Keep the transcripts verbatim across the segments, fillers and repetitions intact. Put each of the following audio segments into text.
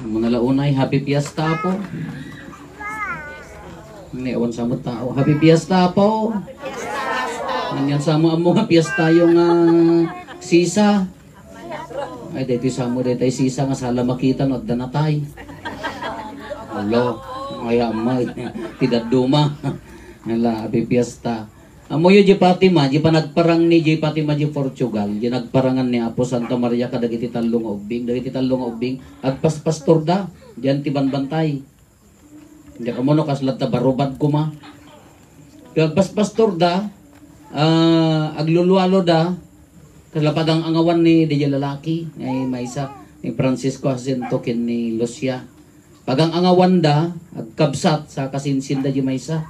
Mga launay, happy fiesta po. Ni awan sa tao. Happy fiesta po. Anyan sa mo amo nga fiesta yung ah, sisa. Ay, dito sa mo dito sisa nga sala makita no adda natay. Alo, ay amay. Ti dadduma. Ala, happy fiesta. Amoyo di Fatima, di panagparang ni di Fatima di Portugal, di nagparangan ni Apo Santa Maria kadagiti tallo nga ubbing, dagiti tallo nga ubbing, agpaspastor da, diyan ti banbantay. Diak ammo no kasla ta barubad koma. Agpaspastor da, ah, aglulualo da, kasla pagang-angawan ni di lalaki, ay maysa, ni Francisco Jacinto ken ni Lucia. Pagang-angawan da, agkabsat sa kasinsin da di maysa.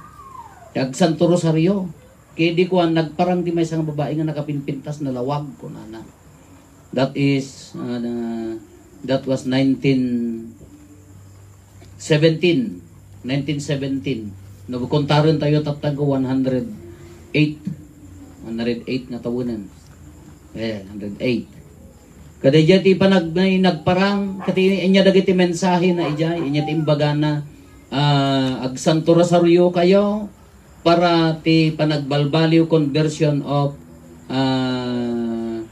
Agsanto Rosario. Kaya di kuan, nagparang di maysa nga babae nga nakapinpintas, nalawag, kunana. That is, uh, that was nineteen seventeen. Nineteen seventeen. No, kontaren tayo, tatag ko one hundred eight. One hundred eight nga tawenan. Eh, hundred eight. Kada ijay ti panag-, nagparang, kati inya dagiti mensahe na ijay, inya ti imbagana, ah, agsanto rosario kayo para ti panagbalbaliw, conversion of, ah,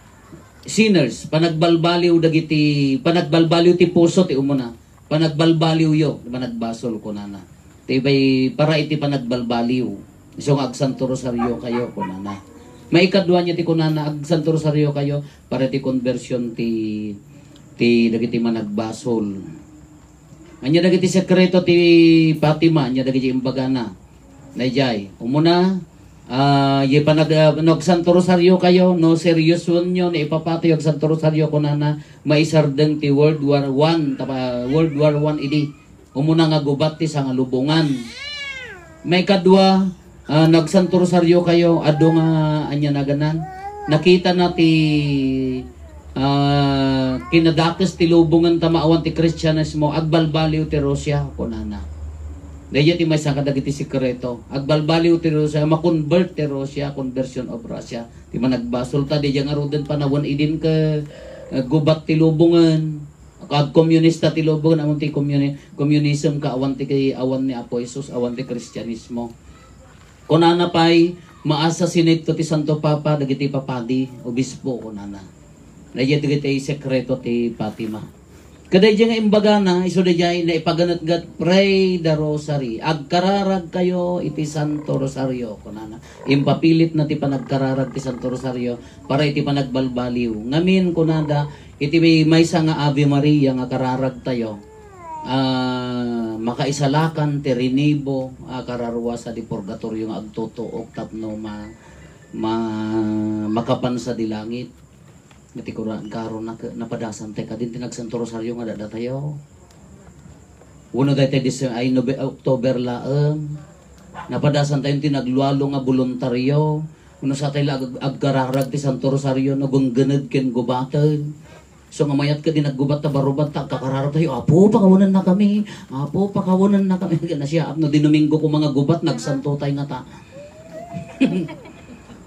sinners, panagbalbaliw dagiti, panagbalbaliw ti puso ti umuna. Panagbalbaliwyo, managbasol, kunana. Ti bay, para iti panagbalbaliw. Isu nga agsanto rosario kayo, kunana. Maikadua niya ti kunana, agsanto rosario kayo, para iti konbersion ti, ti dagiti managbasol. Anya dagiti sekreto ti Fatima, anya dagiti imbagana. Dayjay, umuna, ah, ye panag-, ah, no agsanto rosario kayo, no seryosoenyo, no ipapatoy agsanto rosario, kunana, maisardeng ti World War One, tapa, World War One idi. Umuna nga gubat ti sangalubongan. Maikadua, ah, nagsanto rosario kayo, adu nga anya naganan. Nakita na ti, ah, kinadakes ti lubongan ta maawan ti Kristianismo, agbalbaliw ti Russia, kunana. Dayjay ti maysa kadagiti sekreto. Agbalbaliw ti Russia, makonbert ti Russia, conversion of Russia. Ti managbasol ta, dayjay ngaruden panawen idin ke, eh, gubat ti lubongan. Agkomunista ti lubongan, awan ti komuni-, communism ka awan ti kay, awan ni Apo Jesus, awan ti Kristianismo. Kunana pay, ma-assassinate to ti Santo Papa, dagiti papadi, obispo, kunana. Dayjay dagiti sekreto ti Fatima. Kadayjay nga imbagana, isu dayjay, naipaganetgat, pray the rosary. Agkararag kayo iti Santo Rosario, kunana. Impapilit na ti panagkararag ti Santo Rosario para iti panagbalbaliw. Ngamin, kunada, iti may-, maysa nga Ave Maria nga kararag tayo, ah, makaisalakan ti rinibo a kararua sadi purgatorio nga agtutuok tapno ma-, ma-, makapan sadi langit. Iti kura-, garo na, napadasan tayo kadin ti nagsanto rosario nga dada tayo. Wenno daytoy Dece-, ay, Nobe-, October laeng. Napadasan tayo ti naglualo nga boluntario. Wenno sa tayo la ag-, agkararag ti Santo Rosario no gungguned ken gubaten. So nga mayat ka di naggubat ta barubad ta agkakararag tayo, "Apo, pakawanen na kami. Apo, pakawanen na kami." Nasiyaat no di Domingo ko mga gubat, nagsanto tayo nga ta.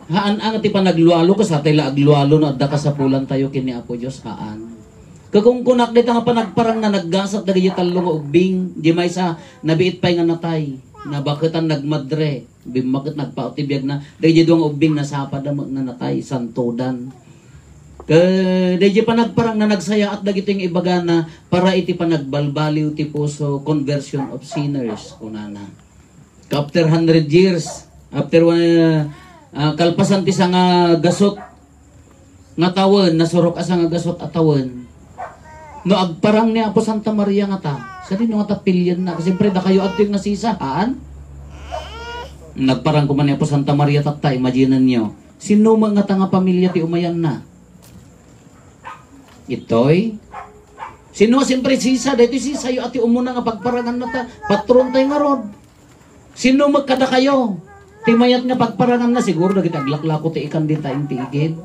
Haan nga ti panaglualo, kasatay la aglualo no adda kasapulan tayo ken ni Apo Dios, haan. Kakungkunak dita nga panagparang na naggasat dagiti tallo nga ubbing, di maysa nabiit pay nga natay, nabaketan nagmadre, bimmaket nagpaut ti biag na, dagiti dua nga ubbing nasapa da met nga natay, santodan. Ke, dagiti panagparang na nagsayaat dagiti nga ibagana para iti panagbalbaliw ti puso, conversion of sinners, kunana. After hundred years, after one, ah, kalpasan ti sanga gasut nga tawen, nasurok a sanga gasut a tawen, no agparang ni Apo Santa Maria nga ta, sadino nga ta pilienna? Siyempre, dakayo adtoy nga sisa, haan? Nagparang koma ni Apo Santa Maria tatta, imagine-nyo. Sino nga ta nga pamilya ti umayanna? Itoy? Sino nga siyempre sisa? Daytoy sisayo a ti umuna nga pagparanganna ta, patron tayo ngarud. Sino met kadakayo? Ti mayat nga pagparanganna, siguro dagiti aglaklako ti ikan dita inti igid.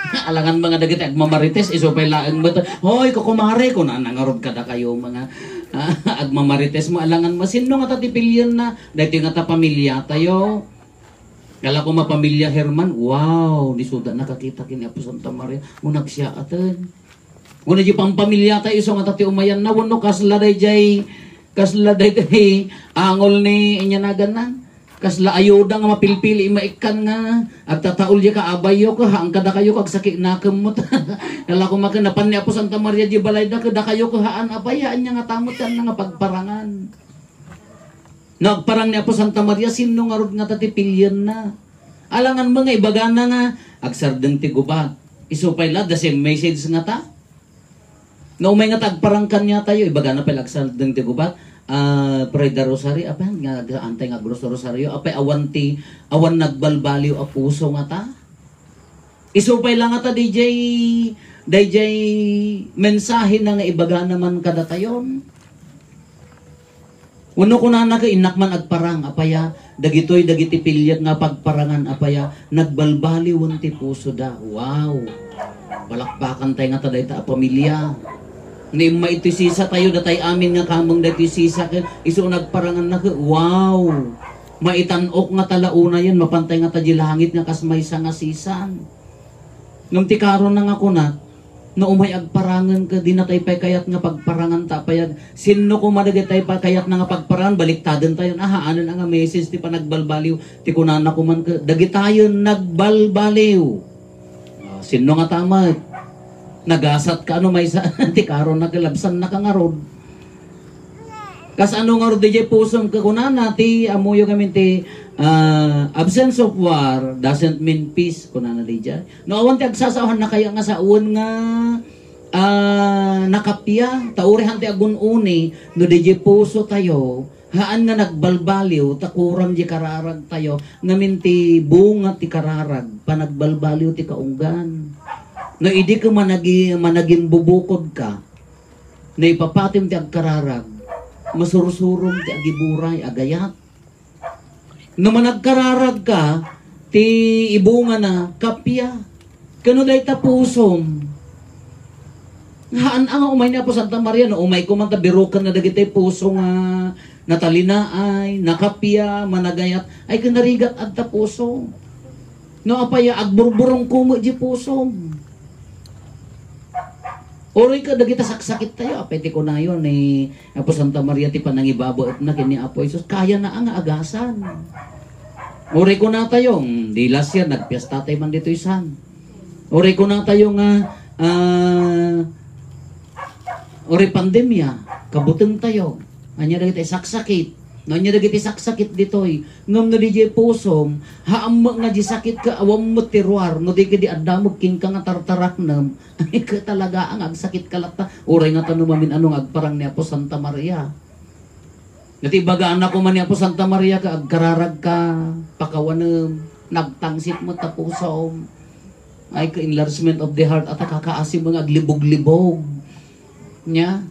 Alangan mga dagiti agmamarites, isu pay laeng met, "Hoy, kukumare," kunana ngarud kadakayo mga, ah, agmamarites mo, alangan mo, sino nga ta ti pilienna? Daytoy nga ta pamilya tayo. Kala ko mapamilya Herman, wow, ni suda nakakita ken ni Apo Santa Maria, mo nagsiyaaten. Kuna di pampamiliatayo, isu nga ta ti umayanna, wenno kasla dayjay, kasla dayjay angol ni inyanaganna. Kasla ayuda nga mapilpili maikkan nga agtataol di kaabayyo, ket haan kadakayo, ket agsakit nakemmo. Nalako maken napan ni Apo Santa Maria di balayda, ket dakayo, ket haan, apay, haan nia nga tamot haan nga pagparangan. No agparang ni Apo Santa Maria, sinno ngarud nga ta ti pilienna? Alangan mo nga ibagana nga agsardeng ti gubat. Isu pay la, the same message nga ta. No umay nga ta agparang kaniatayo, ibagana pay la agsardeng ti gubat. Ah, pray the rosary, apay nga agsantay nga agros-rosario, apay awan ti, awan nagbalbaliw a puso nga ta. Isu pay la nga ta, D J, D J, mensahe na nga ibagana man kadatayon. Wenno kunana ket innak man agparang, apay a, dagitoy dagiti piliek nga pagparangan, apay a, nagbalbaliwen ti pusoda. Wow! Palakpakan tay nga ta dayta a pamilia. Ni imma iti sisa tayo, datay amin nga kameng daytoy sisa ket isu nagparanganna ket, wow! Maitan-ok nga ta la unayen, mapantay nga ta di langit nga kas maysa nga sisan. Ngem ti karona nga kunak, no umay agparangen ket dina tay pay kayat nga pagparangan ta apay ag-, sinno koma dagitay pay kayatna nga pagparangan, baliktaden tayon. Aha, anen a nga message ti panagbalbaliw, ti kunana koman ket, dagitayen nagbalbaliw. Ah, sinno nga ta met? Nagasat ka ano maysa, ti karona ket labsanna ka ngarud. Kas ano ngarud diay pusom ket kunana ti ammoyo ngamin ti, ah, absence of war doesn't mean peace, kunana diay. No awan ti agsasaoan, nakaya nga sawen nga, ah, nakappia, ta uray han ti agun-uni, no diay puso tayo, haan nga nagbalbaliw, ta kuram diay kararag tayo, ngamin ti bunga ti kararag, panagbalbaliw ti kaunggan. No idi ka managi-, managimbubukod ka, no ipapatim ti agkararag, masursurom ti agiburay, agayat. No managkararag ka, ti ibungana, kappia. Ken no dayta pusom. Haan a nga umay ni Apo Santa Maria, no umay koman ta biroken na dagiti puso nga natalinaay, nakappia, managayat, ay ken narigat adta puso. No apay a, agburburong ko met di pusom. Uray ket dagita saksakit tayo, apay ti kunayo ni Apo Santa Maria ti panangibabaetna ken ni Apo Jesus, kayana a nga agasan. Uray kunatayo, "Hmm, di last year, nagpiesta tayo man ditoy san." Uray kunatayo nga, ah, uray pandemia, kabuteng tayo. Ania dagiti saksakit? No, ania dagiti saksakit ditoy? Ngem no di diay pusom, haan met nga di sakit ket awan met ti ruar, no di ket di adda met kenka nga tartaraknem, ket talaga nga agsakit ka latta. Uray nga ta no mamin-ano nga agparang ni Apo Santa Maria. Ngati ibagana koma ni Apo Santa Maria ket agkararag ka, pakawanem, nagtangsit met ta pusom. Ay, ka enlargement of the heart, at kakaasi mo nga aglibog-libog. Nia?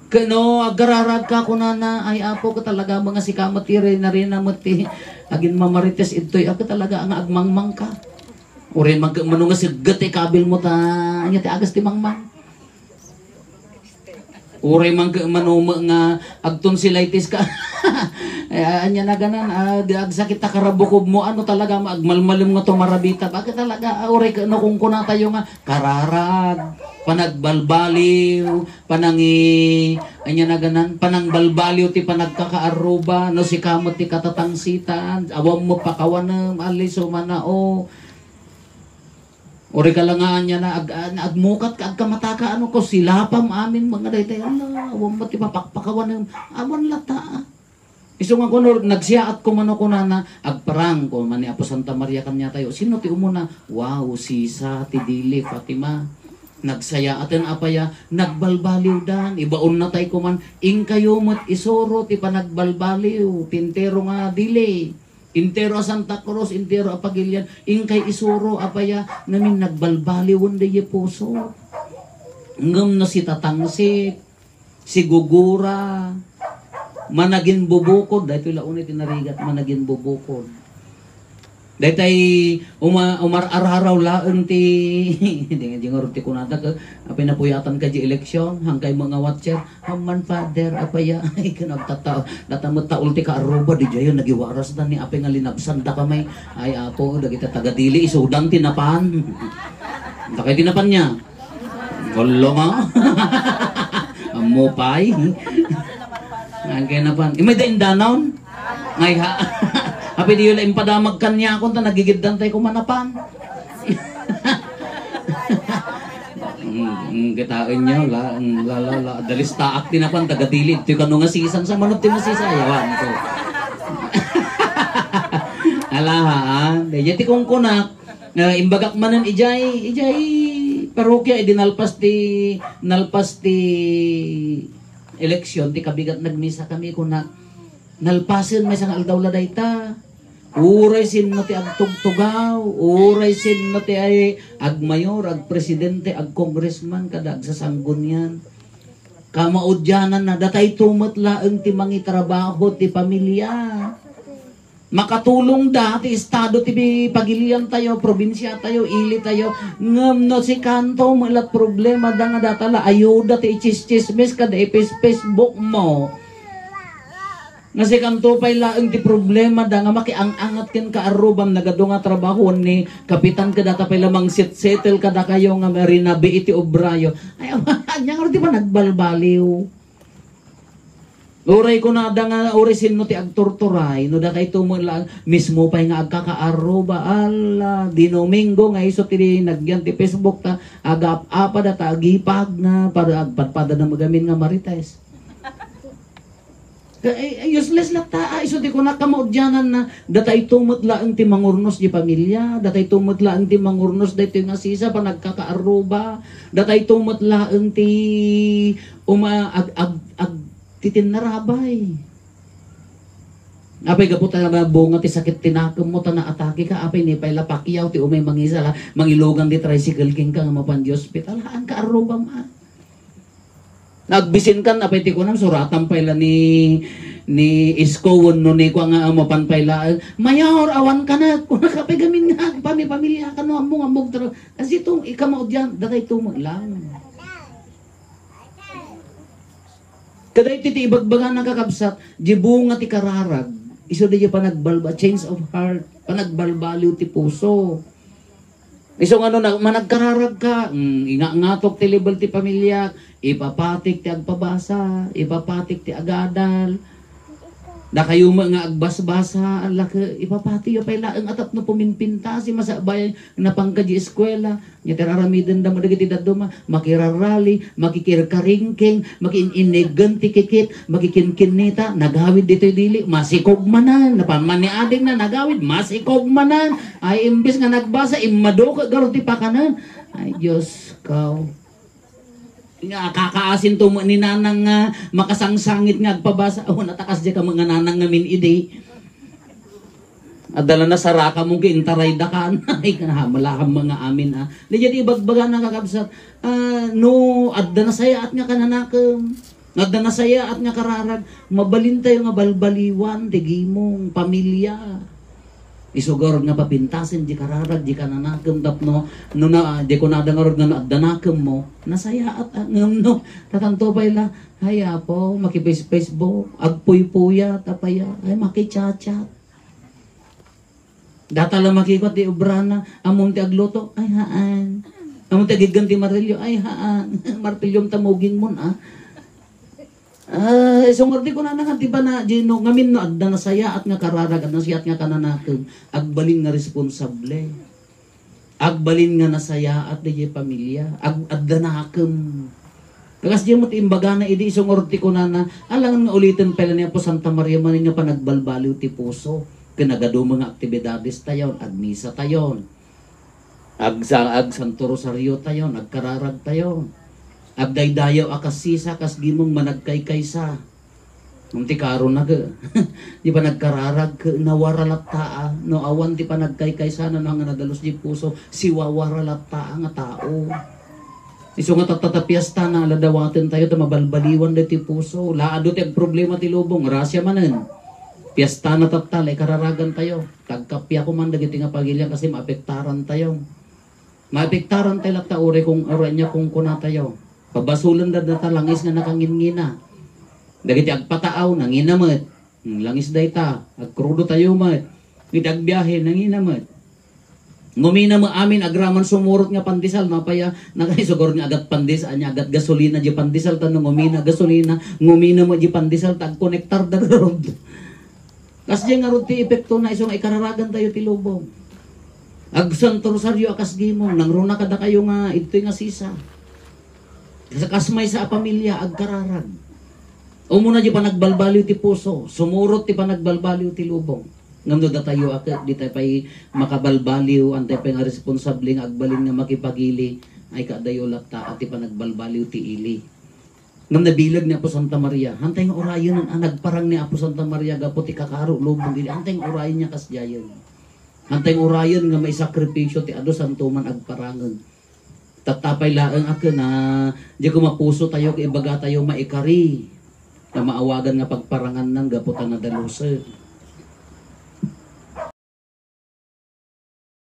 Ket no agkararag ka, kunana, "Ay, Apo, ket talaga nga sika met ti reyna-reyna met ti aginmamarites idtoy, a, ket talaga nga agmangmang ka." Uray man ket mano nga segget ti kabil mo ta, ania ti agas ti mangmang? Uray man ket mano met nga agtonsillitis ka. Eh, ania naganan, ah, di agsakit ta karabukobmo, ano talaga, ma-, agmalmalem nga tumarabita. Bakit talaga, ah, uray ket no kunkunatayo nga kararag, panagbalbaliw, panangi-, ania naganan, panangbalbaliw ti panagkakaarruba, no sika met ti katatangsitan, awan mo pakawanem, aliso manao. Uri ka la nga ania na ag-, an-, agmukat ka, agkamata ka, ano ko, silapam amin, mga dayday, ala, awan mo ti papakpakawanem, awan lata, ah. Isu nga kuno, nagsiaat ko mano kunana, agparang ko man ni Apo Santa Maria kaniatayo. Sino ti umuna? Wow, sisa ti dili, Fatima. Nagsayaaten apaya, nagbalbaliwdan, ibaonna tay kuman, inkayo met isuro ti panagbalbaliw, ti entero nga dili. Entero a Santa Cruz, entero a pagilian, inkay isuro apaya, ngamin nagbalbaliwen daydi puso. Ngem no sitatangsit, sigugura, managinbubukod, daytoy la unay ti narigat, managinbubukod. Daytay uma-, umar-araraw laeng ti, di, di ngarud ti kunada ket, apay napuyatan ka di eleksyon, hangkay mo nga watcher, "Amman, Father, apaya?" Ay, ken agtata-, data met taul ti kaarruba, di jayo nagiwaras da ni apay nga linabsan da kamay. Ay, Apo, dagita taga dili, isudang ti napan. Dakay ti napan niya. Ulo nga. Ammo pay. Nagkay na pan. Imay da indanon? Ngay ha. Apay diyo la impadamag kaniakon ta nagigiddan tayo kumanapan. Mm, mm, kitaen niyo, la, mm, la, la, la, dalistaak ti napan, taga dili, ti kano nga sisan sa manok ti masisa, yawan ko. Ala, ha, ah. Dayjay ti kungkunak, nga imbagak manen ijay, ijay parokya, idi nalpas ti, nalpas ti eleksyon, ti kabigat nagmisa kami, kuna, nalpasen maysa nga aldaw la dayta. Uray sinno ti agtugtugaw, uray sinno ti ay agmayor, agpresidente, agcongressman, kada agsasanggunian. Kamaudiananna, datayto met laeng ti mangitrabaho ti pamilya. Makatulongda ti estado ti pagiliantayo, probinsiatayo, ilitayo. Ngem no sikanto met la problemada nga data la ayuda ti ichischismis kada iPace-, Facebook mo. Nga sikanto pay laeng ti problemada nga makiang-angat ken kaarrubam, nagadu nga trabaho ni kapitan, kadata pay la mangset-settle kadakayo nga marinabi iti obrayo. Ay, ania nga ti panagbalbaliw? Uray kunada nga uray sinno ti agturturay, no datayto met la mismo pay nga agkakaarruba, ala, di Domingo nga isu ti nagyan ti Facebook ta agap-apada ta agipag nga para agpadpada na magamin nga marites. Ka-, ay, ay, useless latta, ah, isu ti kunak kamaudiananna, datayto met laeng ti mangurnos di pamilya, datayto met laeng ti mangurnos daytoy nga sisa, panagkakaarruba, datayto met laeng ti uma-, ag-, ag-, ag-, ti tinnarabay. Apay gapu ta nabunga ti sakit ti nakemmo ta naatake ka, apay ni pay la pakiaw ti umay mangisala, mangilugan ti tricycle kenka nga mapan di ospital, haan kaarrubam, ah. Nagbisinkan, apay ti kunam, suratan pay la ni, ni Isko wenno ni kua nga mapan pay la, "Mayor, awan ka na." Kuna ka pay gamin nga, pami-pamilya ka, no, ammong-ammog taro. Kasi itong ikamaudian, datayto met lang. Kadaytoy ti ibagbagana, kakabsat, di bunga ti kararag, isu di panagbalba, change of heart, panagbalbaliw ti puso. Isu nga no na-, managkararag ka, mm, inga-ngatok ti level ti pamilya, ipapatik ti agpabasa, ipapatik ti agadal. Dakayo met nga agbasbasa, ala ket ipapatiyo pay laeng a tapno puminpintas, masakbayan, napan ka di eskuela. Nya ti ar-aramidenda met dagiti dadduma, makirarali, makikirkaringking, makiin-iniggen ti kikit, makikinkinnita, nagawid ditoy dili, masikog manen, napan man ni adingna, nagawid, masikog manen. Ay, imbes nga nagbasa, immadu ket garud ti pakanen. Ay, Dios ko. Nga, kakaasinto met ni nanang nga makasangsangit nga agpabasa. Awan a ta kasdiay ka met nga nanang ngamin idi. Adda la nasaraka mo nga intaray da kan. Ay, kanaha, malaham nga amin, ah. Di, di ibagbagana, kakabsat. Ah, no, adda nasayaat nga kananakem. Adda nasayaat nga kararag. Mabalintayo nga balbaliwan ti gimong pamilya. Isu garud nga papintasen di kararag, di kananakem tapno, no na, di kunada ngarud nga no adda nakemmo, nasayaat, ah, ngem no, tatanto pay la, ay, Apo, maki-face-, Facebook, agpuypuyat, apaya, ay, maki-chat-chat. Data la makikua ti obrana, ammom ti agluto, ay, haan. Ammom ti agiggan ti martilyo, ay, haan. Martilyom ta mugingmon, ah. Ah, isu ngarud ti kunana nga, di ba na, di no, ngamin no, adda nasayaat nga kararag, adda nasayaat nga kananakem, agbalin nga responsable. Agbalin nga nasayaat dayjay pamilya, ag-, adda nakem. Kakas di met imbagana idi isu ngarud ti kunana, alangan nga uliten pay la ni Apo Santa Maria manen nga panagbalbaliw ti puso, ken nagadu met nga aktibidades tayon, agmisa tayon. Agsa-, agsanto rosario tayon, agkararag tayon. Agdaydayaw a kas sisa, kas gimong managkaykaysa. Ngem ti karona ket, di panagkararag ket nawara latta a, no awan ti panagkaykaysa, no nga nadalus di puso, siwawara latta a nga tao. Isu nga tatta ta piestana, ala dawaten tayo ta mabalbaliwan daytoy puso. La adu ti agproblema ti lubong, rasia manen. Piestana tatta, la ikararagan tayo. Kagkappia koman dagiti nga pagilian kasi maapektaran tayo. Maapektaran tayo latta uray kung, uray ania kung kuna tayo. Pabasolen da data langis nga nakangingina. Dagiti agpataaw, nangina met. Hmm, langis dayta, agkrudo tayo met. Iti agbiahe, nangina met. Ngumina met amin agraman sumurot nga pandesal, mapay a, nakaisugor nga agat pandesal, ania agat gasolina di pandesal, ta no ngumina gasolina, ngumina met di pandesal, ta agkonektar da garud. Kasdiay ngarud ti epektona isu nga ikararagan tayo ti lubong. Agsanto Rosario a kas gimong, nangruna kadakayo nga idtoy nga sisa. Kas, kas maysa a pamilya, agkararag. Umuna di panagbalbaliw ti puso, sumurot ti panagbalbaliw ti lubong. Ngem no datayo a ket, di tayo pay makabalbaliw, antay pay nga responsable nga agbalin nga makipagili, ay kadayo latta a ti panagbalbaliw ti ili. Ngem nabileg ni Apo Santa Maria, hantay nga urayen a nagparang ni Apo Santa Maria gapu ti kakaro lubong ili, hantay nga urayen niya kasdiayen. Hantay nga urayen nga maisakripisyo ti adu santo man agparangen. Tattapay laeng a ken a, di ko mapuso tayo, ibaga tayo maikari. Nga maawagan nga pagparangannan gapu ta nadalusen.